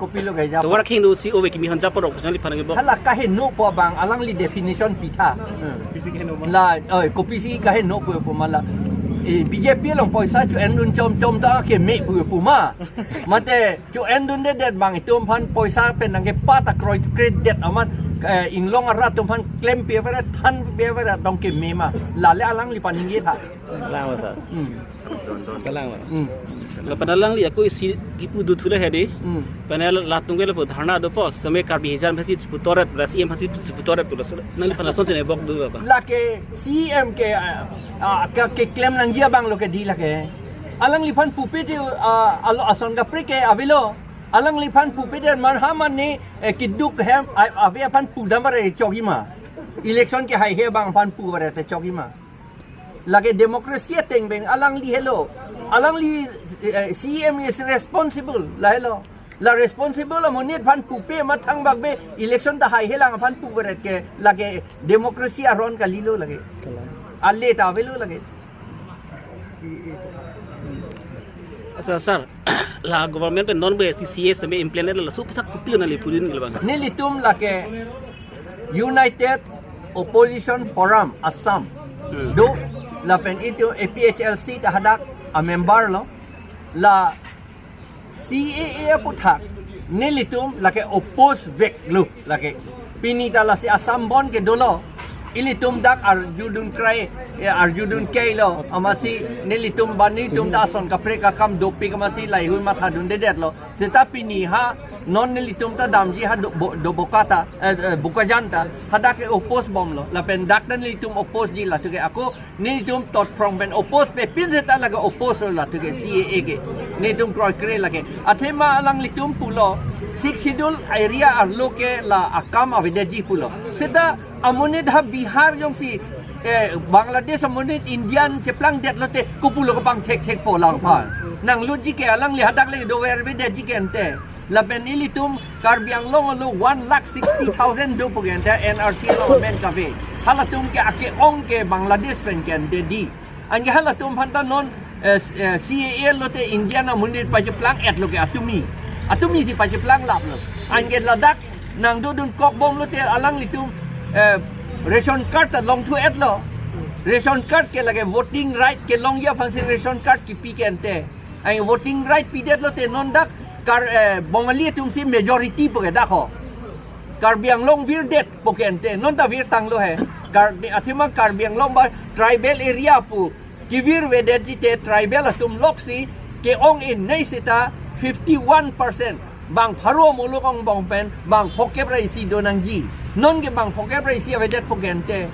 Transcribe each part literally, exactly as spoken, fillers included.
Kopilo kejap. Tovar khing do si ove kimi hanjap parok chang li phanang bok. Hala kaheno po abang alangli definition pitha. Hmm. Kopisi kaheno ma? La, oi, kopisi kaheno po pu ma la. Eh, B J P along poisa cho-endun chomchom ta keme pu pu ma. Mate cho-endundedet abang itum aphan poisa pen nangkepa ta kroikredet amat, eh, inglong arat atum aphan klempi avera thanpi avera dong keme ma. Lale alangli paningje tha. Kalang ma sir. Hmm. Kalang ma. Hmm. Lapen alangli ako isi kipu duthu le hedi. Hmm. Pen latum ke lapu dharna dopo, sitame Karbi hijan aphansi chiputoret, la C M aphansi chiputoret pulo. Nangliphan lasonsi ne bok do apa? Lake C M ke, ah, ah, ke, keklem nangji abang lo kedi lake. Alangliphan pupe te, ah, alo ason kaprek ke avelo. Alangliphan pupe te mar ha mane, eh, keduk hem, a-, ave aphan pudam bare chokji ma. Election kehaihe abang aphan pu bare te chokji ma. Lake democracy ateng pen alangli helo. Alangli, eh, C M is responsible. Lahelo. La responsible amonit aphan pupe ma thangbak be election ta haihe lang aphan pu beret ke lake democracy aron kalilo lake. Kalang. Ale ta avelo lake. Asa sir, la government pen non be C A A sitame implement laso aphuthak kopilo nangli pudun ke abang? Nelitum lake United Opposition Forum Assam. Hmm. Do lapen itum A P H L C ta hadak a member lo. La C A A aphuthak nelitum lake oppose vek lo lake. Pini ta lasi Assam Bandh ke dolo. Ilitum dak arjudun krai, eh, arjudun kai lo. Amatsi nelitum bani tum ta ason kaprek akam dopik amatsi lahei-hui mathadundedet lo. Seta pini ha non nelitum ta damji ha do, bo, do Boka ta, eh, eh, Bokajan ta. Hadak ke oppose bomlo. Lapen dak ta nelitum oppose ji latum ke ako nelitum totphrong pen oppose pe pin seta lake oppose lo latum ke C A A ke. Nelitum kroikre lake. Athema alanglitum pulo Sixth Schedule area arlo ke la akam avedetji pulo. Seta amonit ha Bihar jongsi, eh, Bangladesh amonit Indian cheplangdet lote kopulo kapangthekthek po lang pha. Nanglutji ke alangli hadak le dover avedetji ke ante. Lapen ilitum Karbi Anglong along one lakh sixty thousand do pu ke ante N R C along amen kave. Halatum ke ake-ong ke Bangladesh pen ke ante di. Anke halatum aphan ta non, eh, s-, eh, C A A lote Indian amonit pacheplang-et lo ke atumi. Atumi si pacheplang lap lo. Anke ladak nangdodun kok bom lote alanglitum, eh, ration card ta longthu-et lo. Ration card ke lake voting right kelongji aphansi ration card kipi ke ante. Ai voting right pidet lote non dak Kar, eh, Bongali atumsi majority pu ke dak ho. Karbi Anglong virdet pu ke ante non ta virtanglo he. Kar, de, athema Karbi Anglong ba tribal area pu kevir vedetji te tribal atum loksi ke-ong-e nei seta fifty one percent. Bang pharo muluk angbong pen bang phokep ra isi do nangji. Non ke bang phokep ra isi avedet pu ke ante.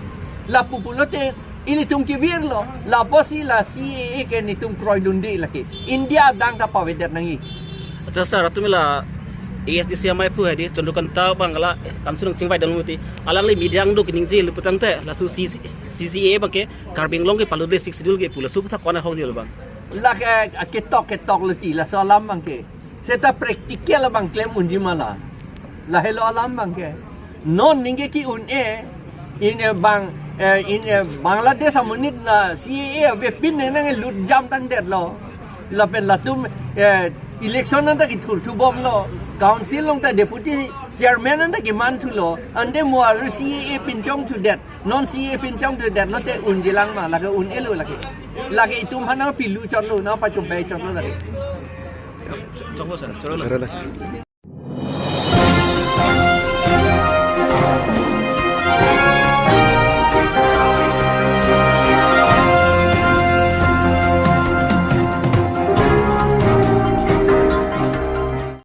Lapu pulote ilitum kevirlo, lapusi la C A A ke nelitum kroidunde lake. India adang ta pavedet nangji. Acha sir, atum la A S D C amei pu hedi, Chandrakanta abang la, eh, kamsu nangchingvai dam muti. Alangli media angduk ningje le putangte, laso C C, C C A A abang ke, Karbi Anglong ke palude Sixth Schedule ke pu laso aphuthak ko-an ahokji lo abang? Lake, eh, ketok ketok lo ti, laso alam abang ke. Seta practical abang klem unji ma la. Lahelo alam abang ke. Non ningke ke-un-e, in, eh, bang, eh, in, eh, Bangladesh amonit la C A A avepin ne nanglut jam tangdet lo. Lapen latum, eh, election anta kethurthu bomlo. Council along ta deputy chairman anta kemanthulo. Ante mo aru C A A pinchongthudet. Non C A A pinchongthudet lote unjilang ma, lake un-e lo lake. Lake itum aphan nangpilu chotlo, nangpachobei chotlo lake. Choklo sir, choklo. Choklo sir.